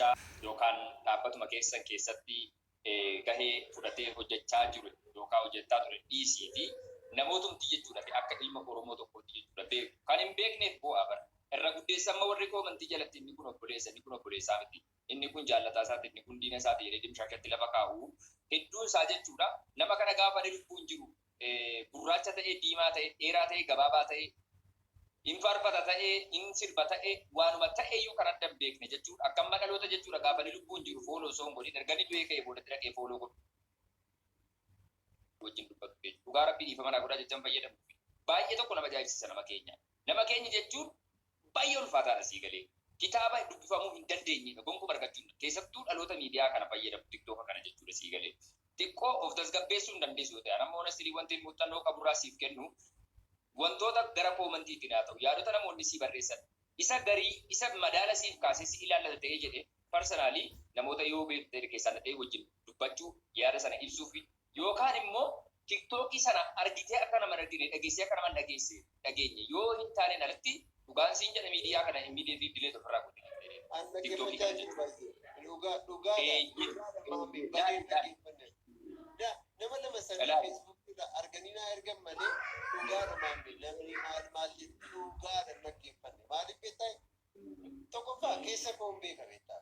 hojjechaa yookaan dhaabbatuma keessan keessatti gahee fudhatee hojjechaa jiru yookaan hojjechaa ture dhiisiiti namootumti jechuudha fi akka ilma Oromoo tokkootti jechuudha beeku. Kan hin beekneef bu'aa bara. Irra guddeessa amma warri koomantii jalatti inni kun obboleessa, inni kun obboleessaa miti, inni kun jaallataa isaati, inni kun diina isaati jedhee dimshaashatti lafa kaa'u hedduun isaa jechuudha. Nama kana gaafa inni lubbuun jiru gurraacha ta'ee, diimaa ta'ee, dheeraa ta'ee, gabaabaa ta'ee, hin faarfata ta'ee, hin sirba ta'ee, waanuma ta'eyyuu kan adda hin beekne jechuudha. Akka amma dhaloota jechuudha gaafa inni lubbuun jiru follow osoo hin godhin erga inni du'ee ka'ee boodatti dhaqee follow godhu wajjin dubbatu jechuudha. Dhugaa Rabbii dhiifama naa godhaa jechaan fayyadamu. Baay'ee tokko nama ajaa'ibsiisa nama keenya. Nama keenya jechuun baay'ee ulfaataadha sii galee. Kitaaba dubbifamuu hin dandeenyedha gonkumaa argachuun, keessattuu dhaloota miidiyaa kana fayyadamu, TikToka kana jechuudha sii galee. Xiqqoo of tasgabbeessuu hin dandeessu yoo ta'e, anammoo honestly wanti muuxannoo qaburraa siif kennu, wantoota gara koomantiitiin haa ta'u yaadota namoonni sii barreessan isa garii isa madaala siif kaasee si ilaallata ta'ee jedhe, personally namoota yoo beektu ta'e keessaan ta'e wajjin dubbachuu, yaada sana ibsuu fi yookaan immoo TikTokii sana argitee akka nama hin argine, dhageessee akka nama hin dhageesse dhageenye yoo hin taaneen alatti, dhugaan siin jedha, miidiyaa kana immediately delete ofirraa godhe. An TikTokii dhaggeeffachaa kana jiru jechuudha. baay'ee. Dhugaa dhugaadha. Dhugaadha maame, badeen dhaggeeffanne. Da nama lama sadii Ilaali. Feesbuuk irra arganii naa ergan malee, dhugaadha maame, namni maal maal jedhu, dhugaadha, dhaggeeffanne. Maaliif beektaa? Tokkoffaa keessa koo hin beeka beektaa.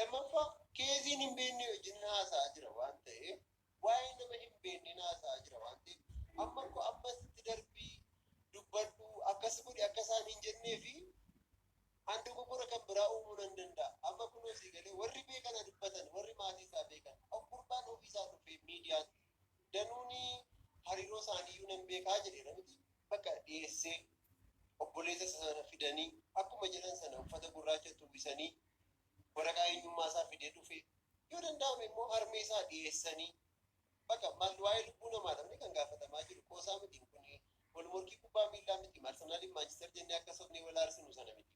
Lammaffaa keeziin hin beekne wajjin haasa'aa jira waan ta'eef, waa'ee nama hin beekne haasa'aa jira waan ta'eef, amma ko ammasitti darbii dubbadhu, akkas godhi akka isaan hin jennee fi an dogoggora kan biraa uumuu nan danda'a. Amma kunoo sii galee, warri beekan dubbatan, warri maatii isaa beekan, of gurbaan ofii isaa dhufee miidiyaan danuuni hariiroo isaaniiyyuu nan beekaa jedheera miti, bakka dhiyeessee obboleessa sana fidanii akkuma jedhan sana uffata gurraacha uwwisanii waraqaa eenyummaa isaa fidee dhufe, yoo danda'ame immoo harmee isaa dhiyeessanii, bakka maal, waa'ee lubbuu namaa namni kan gaafatamaa jiru qoosaa miti. Kun wal morkii kubbaa miillaa miti. Arsenaaliif Maanchister jennee akka sobnee wal aarsinu sana miti,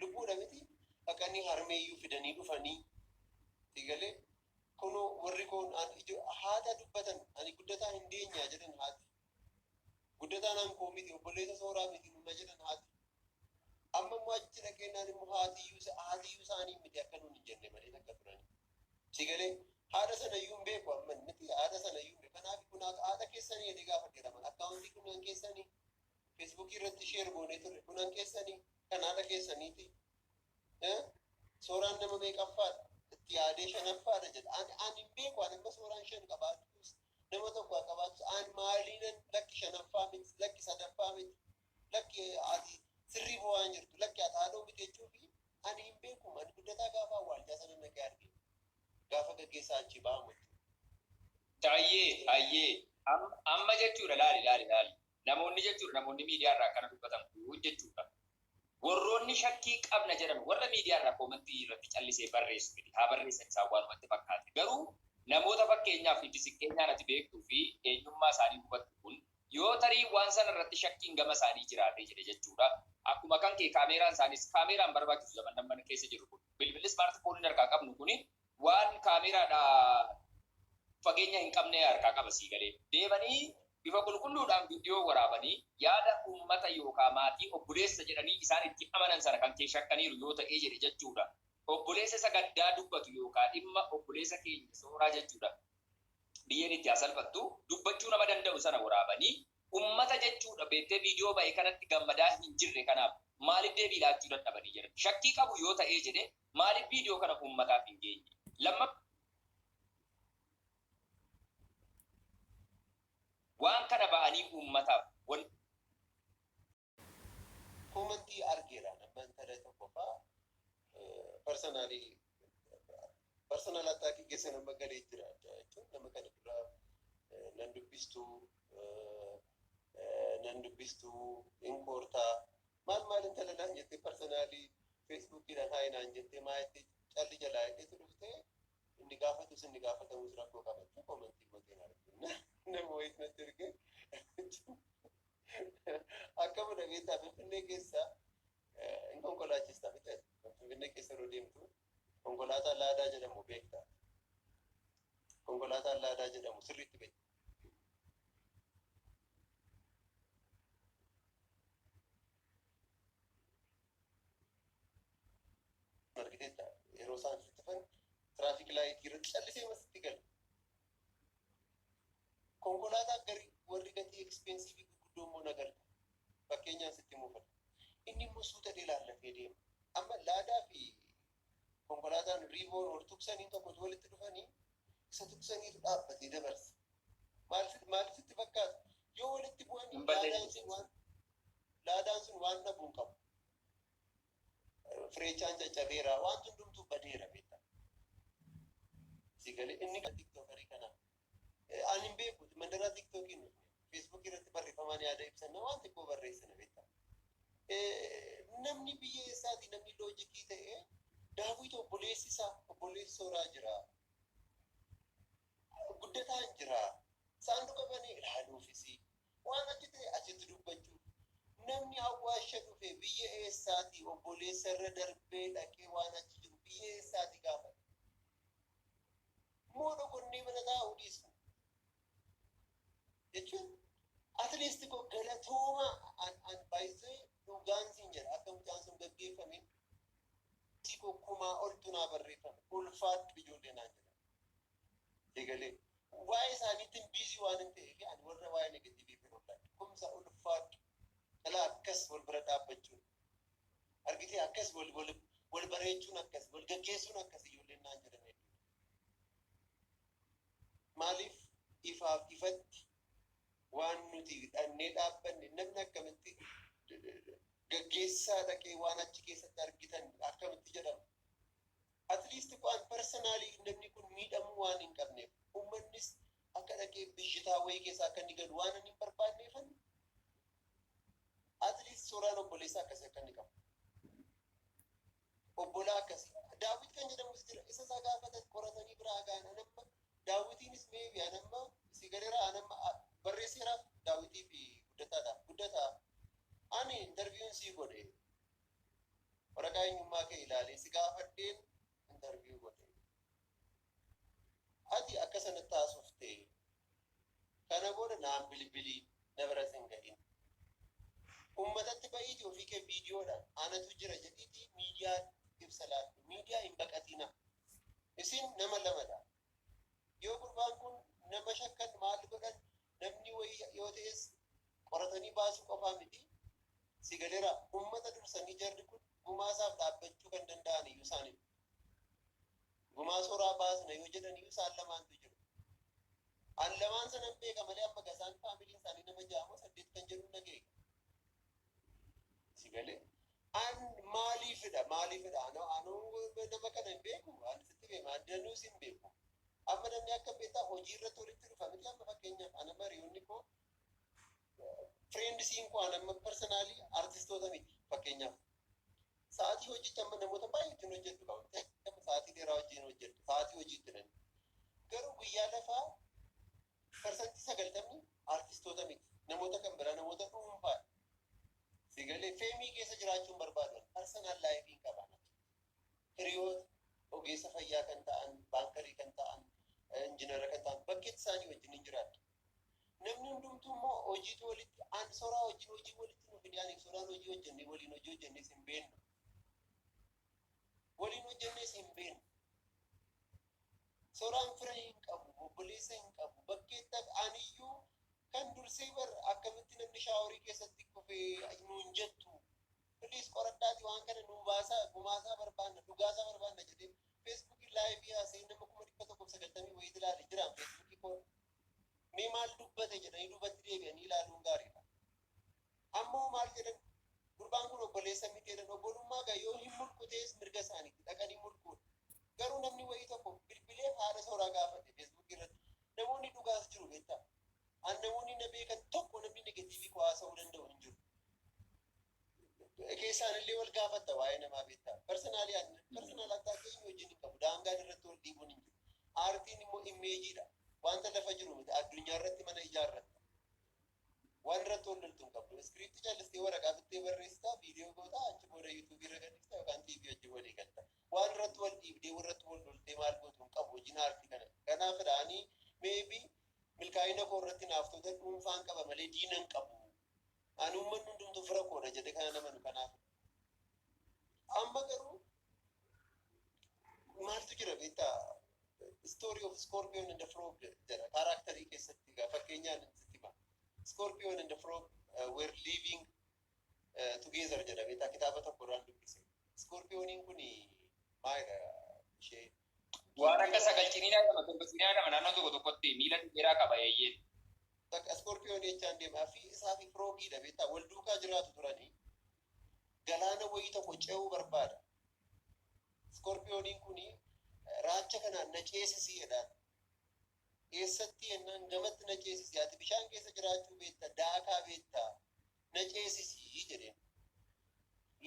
lubbuudha miti. Dhaqanii harmeeyyuu fidanii dhufanii sigalee kunoo warri koon haadha dubbatan, ani Guddataa hin deenyaa jedhan, haati Guddataan hankoo miti, obboleessa Sooraa miti nuna jedhan haati. Amma immoo achi dhaqeennaan immoo haatiyyuu isaanii miti akka nuun hin jenne malee takka turanii sigalee haadha sana iyyuu hin beeku amma miti, haadha sana iyyuu hin beeku. Kanaaf kun haadha keessanii jedhee gaafadheera. Man akkaawuntii kunan keessanii Feesbuukii irratti share goonee turre kunan keessanii, kan haadha keessaniiti. Sooraan nama meeqaffaadha? Itti yaadee shanaffaadha jedha. Ani hin beeku, ani amma Sooraan shan qabaatus, nama tokko haa qabaatus, ani maaliinan lakki shanaffaa miti, lakki sadaffaa miti, lakki ati sirrii bu'aa hin jirtu, lakki ati haadhoo miti jechuufi ani hin beeku. Ani Guddataa gaafa awwaalchaa sana naqee arge, gaafa gaggeessaa achi ba'amu jechuudha. Ayyee, ayyee, amma jechuudha, laali, laali, laali, namoonni jechuudha, namoonni miidiyaa irraa akkana dubbatan kun jechuudha. Warroonni shakkii qabna jedhan warra miidiyaa irraa koomantii irratti callisee barreessu miti. Haa barreessan isaan waanumatti fakkaate. Garuu namoota fakkeenyaaf itti siqqeenyaan ati beektuu fi eenyummaa isaanii hubattu kun yoo tarii waan sana irratti shakkiin gama isaanii jiraatee jedhe jechuudha. Akkuma kan kee kaameeraan isaanis kaameeraan barbaachisu zaman amma keessa jiru kun. Bilbilli smartphone harkaa qabnu kuni waan kaameeraadha fageenya hin qabne harkaa qaba sii galee. Deemanii bifa qulqulluudhaan viidiyoo waraabanii yaada uummata yookaan maatii obboleessa jedhanii isaan itti amanan sana kan kee shakkaniiru yoo ta'ee jedhe jechuudha. Obboleessa isa gaddaa dubbatu yookaan dhimma obboleessa keenya Sooraa jechuudha. Biyyeen itti haa salphattu, dubbachuu nama danda'u sana waraabanii uummata jechuudha beektee viidiyoo ba'e kanatti gammadaa hin jirre kanaaf maaliif deebii laachuu dadhabanii jedhan. Shakkii qabu yoo ta'ee jedhe maaliif viidiyoo kana uummataaf hin geenye? Lammaffaa, waan kana ba'anii uummataaf wan Koomantii argeera, nama intala tokko faa personally personal attack keessa nama galee jira jechuun, nama kana dura nan dubbistu, nan dubbistu, hin koortaa, maal maal intala naan jettee, personally Feesbuukiidhaan haa naan jettee, maa jettee calli jalaa hidheetu dhuftee, inni gaafatus inni gaafatamus rakkoo qabatte koomantii gooteen argina. Nama wayit natti ergee akkamudha beektaa? Finfinnee keessa hin konkolaachista miti? Finfinnee keessa yeroo deemtu konkolaataa Laadaa jedhamu beektaa? Konkolaataa Laadaa jedhamu sirriitti beekta. Argiteetta yeroo isaan galu, callisee masitti gala. Konkolaataa gari warri gatii expensive gurguddoo immoo nagarta. Fakkeenyaan sitti muufata. Inni immoo suuta ilaallatee deema. Amma Laadaa fi konkolaataan Revo or Tucsoniin tokkotu walitti dhufanii, isa Tucsoniitu dhaabbatee dabarsa. Maal sitti fakkaata? Yoo walitti bu'anii Laadaan sun waan dhabuu hin qabu. Fireechaan caccabeera, waan hundumtuu badeera beektaa. Si galee? Inni TikTokerii kana. Ani hin beeku, mandaraa TikTokiin dhufne. Feesbuukii irratti barreeffamaan yaada ibsanna, waan xiqqoo barreessina beektaa. Namni biyya eessaati, namni logic ta'ee Daawit obboleessi isaa, obboleessi Sooraa jira. Guddataan jira. Saanduqa banee ilaaluufis waan achi ta'e achitti dubbachuu. Namni Awwaasha dhufe biyya eessaati obboleessa irra darbee dhaqee waan achi jiru biyya eessaati gaafata? Moo dhokonnee mana taa'uu dhiisnu? Jechuun at least ko galatooma an baay'isee dhugaan siin jedha, akka mucaan sun gaggeeffame koo kumaa oltu naa barreeffame, ulfaadhu ijoollee naan jedhan. Egalee waa'ee isaaniitiin busy waan hin ta'eef, ani warra waa'ee negative fi kumsa ulfaadhu dhala akkas wal bira dhaabbachuun argitee, akkas wal wal wal bareechuun, akkas wal gaggeessuun, akkas ijoolleen naan jedhan hedduudha. Maaliif ifaaf ifatti waan nuti dhannee dhaabbanne, namni akkamitti gaggeessaa dhaqee waan achi keessatti argitan akkamitti jedhama? At least waan personally namni kun miidhamuu waan hin qabneef, uummannis akka dhaqee bishitaa wayii keessa akka inni galu waan inni hin barbaanneefan, at least Suuraan obboleessaa akkasii akka inni qabu. Obbolaa akkasii. Daawit kan jedhamus jira. Isa isaa gaafatan qoratanii biraa ga'an. Anamma Daawitiinis maybe anamma si galeera, anamma barreesseeraaf Daawitii fi Guddataadhaaf. Guddataa, ani interviewun sii godhe, waraqaa eenyummaa kee ilaalee si gaafadheen interview godhe. Ati akka sanatti haasofte, kana booda naan bilbilii, na bira sin ga'in. Uummatatti ba'iiti ofii kee viidiyoodhaan anatu jira jedhiitii miidiyaa ibsa laadhu. Miidiyaa hin baqatina. Isin nama lamadha. Yoo gurbaan kun nama shakkan maal godhan, namni wayii yoo ta'es qoratanii baasuu qofaa miti. Si galeera? Uummata dursanii jarri kun gumaasaaf dhaabbachuu kan danda'an iyyuu isaanidha. Gumaa Sooraa baasna yoo jedhan iyyuu isaan lamaantu jiru. An lamaan sanan beeka malee, amma gasaan familyn isaanii nama 6 moo 8 kan jedhu dhaga'e. Si galee? An maaliifidha, maaliifidha, anoo nama kana hin beeku, an sitti beema, an danuus hin beeku. Amma namni akka beektaa hojii irratti walitti dhufa miti? Amma fakkeenyaaf ana hiriyoonni koo, friendsiin koo, an amma personally artistoota miti fakkeenyaaf. Sa'aatii hojiitti amma namoota baay'ee wajjin hojjedhu qaba. Sa'aatii dheeraa wajjin hojjedhu, sa'aatii hojiitti nan. Garuu guyyaa lafaa 90% artistoota miti. Namoota kan biraa, namoota dhuunfaadha. Si galee? Fame keessa jiraachuun barbaadan personal lifeiin qaban. Hiriyoota ogeessa fayyaa kan ta'an, bankerii kan ta'an, injiinara kan ta'an bakkeetti isaanii wajjin hin jiraadha. Namni hundumtuu immoo hojiitu walitti, an Soraa wajjin hojii walitti nu fide, ani Soraan hojii hojjennee, waliin hojii hojjennees hin beeknu. Waliin hojjennees hin beeknu. Soraan fira hin qabu, obboleessa hin qabu. Bakkeetti aniyyuu kan dursee bar akkamitti namni showerii keessatti kufee nuun jettu. Please qoradhaati waan kana nuu baasaa, gumaasaa barbaanna, dhugaasaa barbaanna jedhee Feesbuukii live haasa'ee nama 190,000 wayii ilaale jiraan Feesbuukii koo. Mee maal dubbate jedhanii duubatti deebi'anii ilaaluun gaariidha. Ammoo maal jedhan? Gurbaan kun obboleessa miti jedhan. Obbolummaa gaa yoo hin mulqutees mirga isaaniitti dhaqanii mulquudha. Garuu namni wayii tokko bilbilee haadha Sooraa gaafate Feesbuukii irratti. Namoonni dhugaas jiru beektaa. An namoonni na beekan tokko namni negative koo haasa'uu danda'u hin jiru. Keessaan illee wal gaafatta waa'ee namaa beektaa. Personally personal attack eenyu wajjin hin qabu. Daangaan irratti wal dhiibuun hin jiru. Aartiin immoo imageiidha. Wanta lafa jiru miti. Addunyaa irratti mana ijaarratta. Waan irratti wal loltu hin qabdu. Script callistee waraqaa bittee barreessitaa, viidiyoo gootaa, achi booda YouTubeii irra gadhiista yookaan TV wajjin walii galta. Waan irratti wal dhiibdee, irratti wal loltee maal gootu hin qabu hojiin aartii kana. Kanaaf ani maybe milkaa'ina koo irratti naaftota dhuunfaan qaba malee diina hin qabu. Ani uummanni hundumtuu fira koodha jedhe kana namanu kanaaf. Amma garuu maaltu jira beektaa? Story of Scorpion and the Frog jedha characterii keessatti egaa fakkeenyaan sitti hima. Scorpion and the Frog were living together jedha beektaa kitaaba tokko irraan dubbise. Scorpioniin kun maalidha ishee Waan akka sagal ciniinaa jedhama, torba ciniinaa jedhama naannoo tokko tokkotti miila dheeraa qaba eeyyee. Bakka scorpion jechaan deemaa fi isaa fi frogiidha beektaa wal duukaa jiraatu turanii galaana wayii tokko ce'uu barbaada. Scorpioniin kun raacha kanaan na ceesisii jedhaan. Eessatti jennaan gamatti na ceesisii ati bishaan keessa jiraachuu beekta daakaa beekta na ceesisii jedheen.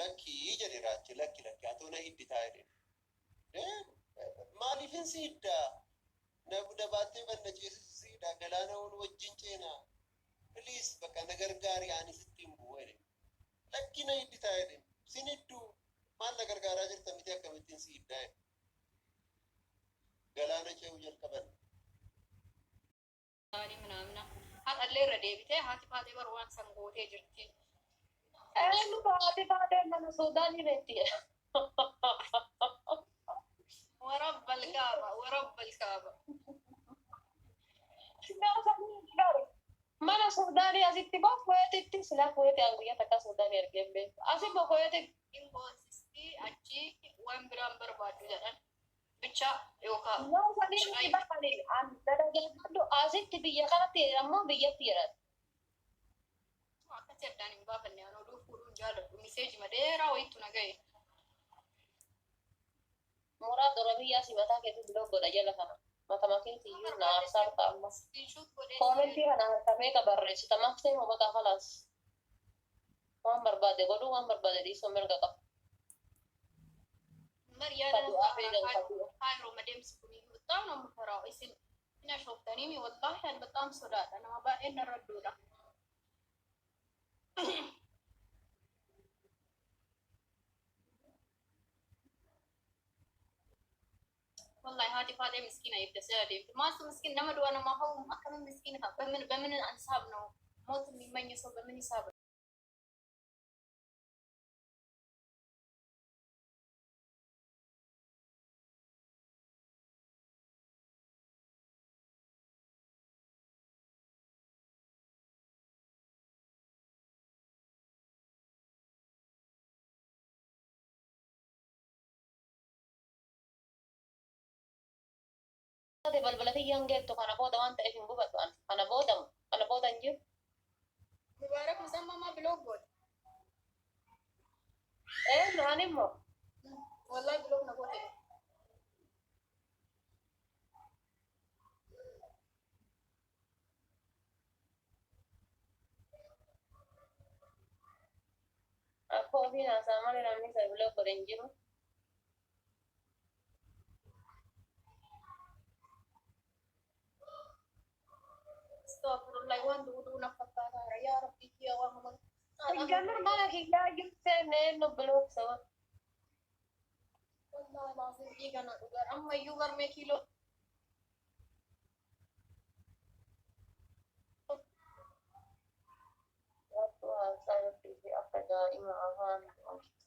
Lakkii jedhe raachi lakki lakki atoo na hidditaa jedheen. Maaliifin si hiddaa? Na dabaattee ban na ceesisiidha galaana wal wajjin ceenaa. Please bakka na gargaari ani sitti hin bu'u jedheen. Lakki na hidditaa jedheen. Sin hidduu maal na gargaaraa jirta miti akkamittiin si hiddaa jedhe. Galaana ce'uu jalqaban. ምናምን haadhallee irra deebitee haati faatee bar waan san gootee jirti. Eenyu haati faatee mana Suudaanii beekti. Warabbal kaaba warabbal kaaba. Mana Suudaanii asitti boo Kuweetitti silaa Kuweeti aan guyyaa takka Suudaanii argee hin beeku. Asi boo Kuweetitti In goosisti achi waan biraan barbaaddu jedhan bicha yookaan yoo sanii miti bakka an dalagaa asitti biyya kanatti ammoo biyyatti jedhan. Akkatti addaan hin baafanne an oduu fuudhuun jaaladhu miseejima dheeraa wayittu na ga'e. Mooraa dura biyyaa si mataa keetti biloo godha jala kana. Matama keetti iyyuu na aarsaa ta'a amma. Screenshot godhee Commentii kana harkamee ka barreessita maftee moo maqaa kalaas. Waan barbaade godhuu waan barbaade dhiisuu mirga qaba. Mar yaada Ka du'aa feedan ka du'a. ካይሮ መደምስ ኩኒ በጣም ነው የምፈራው። isin ina shooftanii wallahi ani በጣም sodaadha nama baay'een narra duudha. Wallahi haati faatee miskiina ibda sila deemte maaltu miskiin nama du'a namaa hawwu akkamiin miskiina ta'a በምን በምን ሂሳብ ነው ሞት የሚመኝ ሰው በምን ሂሳብ ነው? Taate balbala kiyyaan geettu kana booda waan ta'eef hin gubadhu ani. Kana booda kana booda hin jiru. Mubaarak musammaa block godhe. Eenyu ani immoo Wallahi block na godhe. Akka ofiin haasaa malee namni isa block godhe hin jiru. Astaghfirullah waan duuduu na fakkaata yaa rabbii kiyya waan hama. Jamir mana kiyyaa jirtee eenyu block saba. Wallahi laazim dhiiga na dhugaa ammayyuu garmee kiiloo Wattu haasaa jirtii fi akka daa'ima afaan wallahi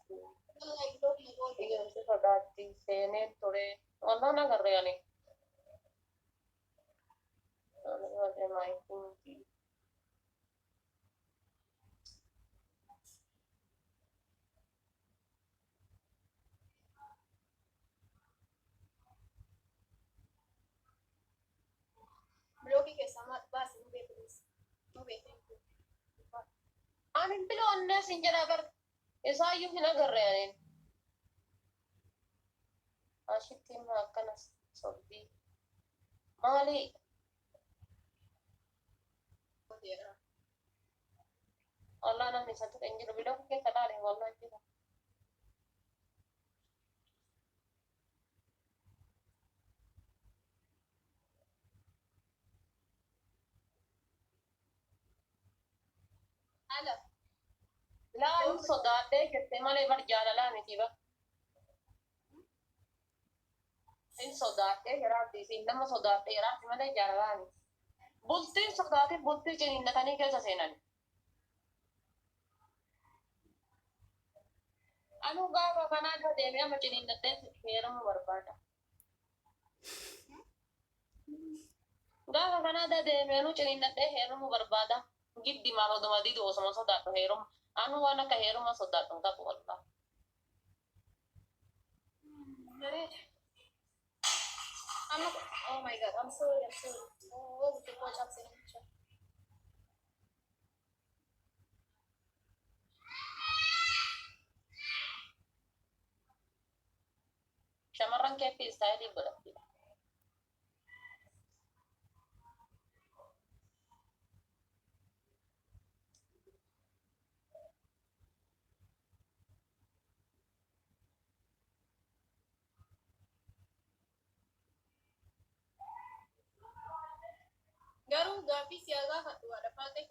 block na godhe. Ijoollee sodaatti seenee ture. Wallaan agarre ani. Ani maayitii. Blockii keessaa maal baasi nu beekuus nu beeku. Ani biloonne sin jedha bar isaayyuu hin agarre ani. Ashitti immoo akkana sobdii. Maali? Wallah namni isa tuqe hin jiru block keessa laale wallah hin jiru. Ala Laa hin sodaadhee jettee malee bar jaalalaa miti bar. Hin sodaadhee jiraatti isiin nama sodaadhee jiraatti malee jaalalaa miti. Bultiin sodaatee bultii ciniinnatanii keessa seenan. Anuu gaafa kanaa irra deemee amma ciniinnadhee heerumuu barbaada. Gaafa Kanaadaa deemee anuu ciniinnadhee heerumuu barbaada. Giddi maal oduma didu osuma sodaadhu heeruma. Anuu waan akka heeruma sodaadhu hin qabu wallah. Bareeda. Amma, oh my God, I'm sorry, I'm sorry. Oh, xiqqoo cabse namicha. Shamarran keeppii istaayilii godhatti. Garuu gaaffii si gaafadhu haadha faate.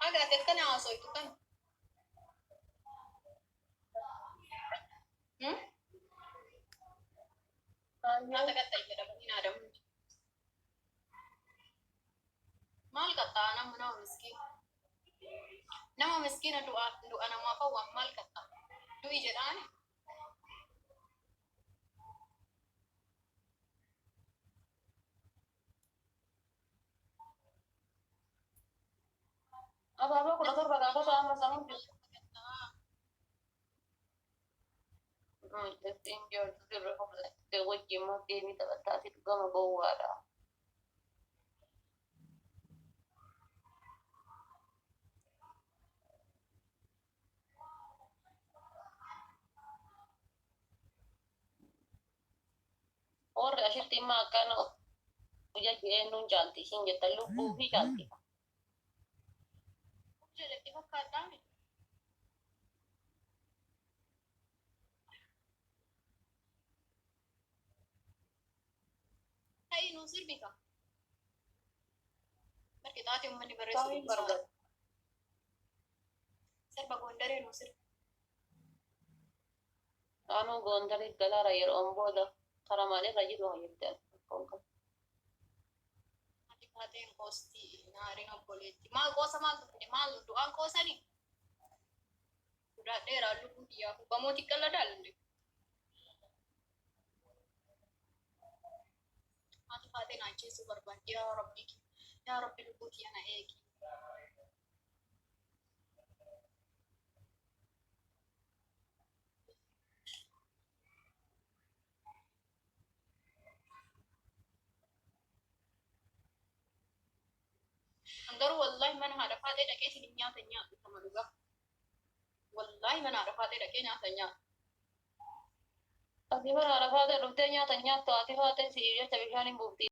Aga ati akkana haasoytu kan. Hmm? Nyaata qaxxa'i jedhamanii naadamu. Maal qaxxaa nama nama miskiina. Nama miskiina du'a du'a namaaf hawwan maal qaxxaa? Du'i jedhaani. Abaaboo 17 gaafata amma sammuu Maal qaxxaa? Ittiin jirtu wajjin deemii taphataa fi dhugama gowwaadha. Warri asitti immoo akkana hojii eenyuun caalti ishiin jetta lubbuu fi caalti. Jedhetti fakkaattaa miti. Ta'ii nuu sirbika. Barki xaatee uummanni barreessu Taa'ii dubbisaa. barbaada. Sirba Gondaree nuu sirbi. Anuu Gondarii galaara yeroon booda karaa maalirra jiru hojjette. Ati faateen qoosti naariin obboleetti. Maal qoosa maaltu fide maal du'aan qoosanii? Guddaadheeraa lubbuun biyyaa bamooti qalladhaa lullu. Ati faateen ajjeesuu barbaaddi yaa Rabbi yaa Rabbi lubbuu tiyya na eegi. Garuu wallahi mana haadha faatee dhaqee isin nyaata nyaatu kama dhugaa. Wallahi mana haadha faatee dhaqee nyaata nyaatu. Ati mana haadha faatee dhuftee nyaata nyaattu ati faatee siif jecha bishaan hin buufti.